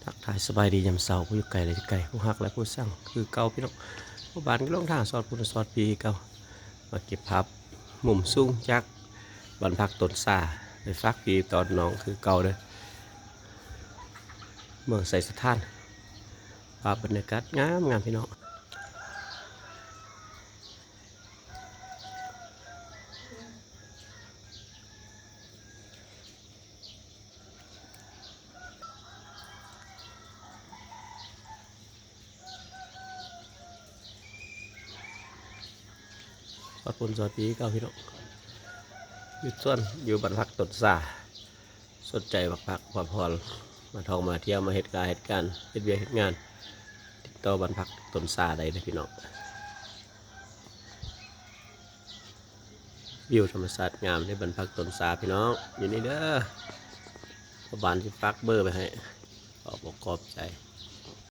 ທັກທາຍສະບາຍດີຍາມເຊົ້າ ຜູ້ຢູ່ໄກ ແລະ ຢູ່ໃກ້ ຜູ້ຮັກ ແລະ ຜູ້ຊັງຄືເກົ່າພີ່ນ້ອງ. ພໍ່ບ້ານກະລົງທາງສອດພູນສອດພີຄືເກົ່າ ມາເກັບພາບມຸມສູງຈາກບ້ານພັກຕົ້ນຊາ ໄປຝາກພີ່ຕອນນ້ອງຄືເກົ່າເດີ ເມືອງໄຊສະຖານ. ພາບບັນຍາກາດງາມໆ ພີ່ນ້ອງ. ສອດພູນສອດພີເກົ່າພີ່ນ້ອງ ຢູ່ສວນ ຢູ່ບ້ານພັກຕົ້ນຊາ. ສົນໃຈມາພັກມາຜ່ອນ ມາທ່ອງມາທ່ຽວ ມາເຮັດກາເຮັດການ ເຮັດວຽກເຮັດງານ ຕິດຕໍ່ບ້ານພັກຕົ້ນຊາໄດ້ເດີພີ່ນ້ອງ. ວິວທຳມະຊາດງາມໃນບ້ານພັກຕົ້ນຊາພີ່ນ້ອງ ຢູ່ນີ້ເດີ. ພໍ່ບ້ານຊິຝາກເບີໄວ້ໃຫ້ ຂອບອົກຂອບໃຈ.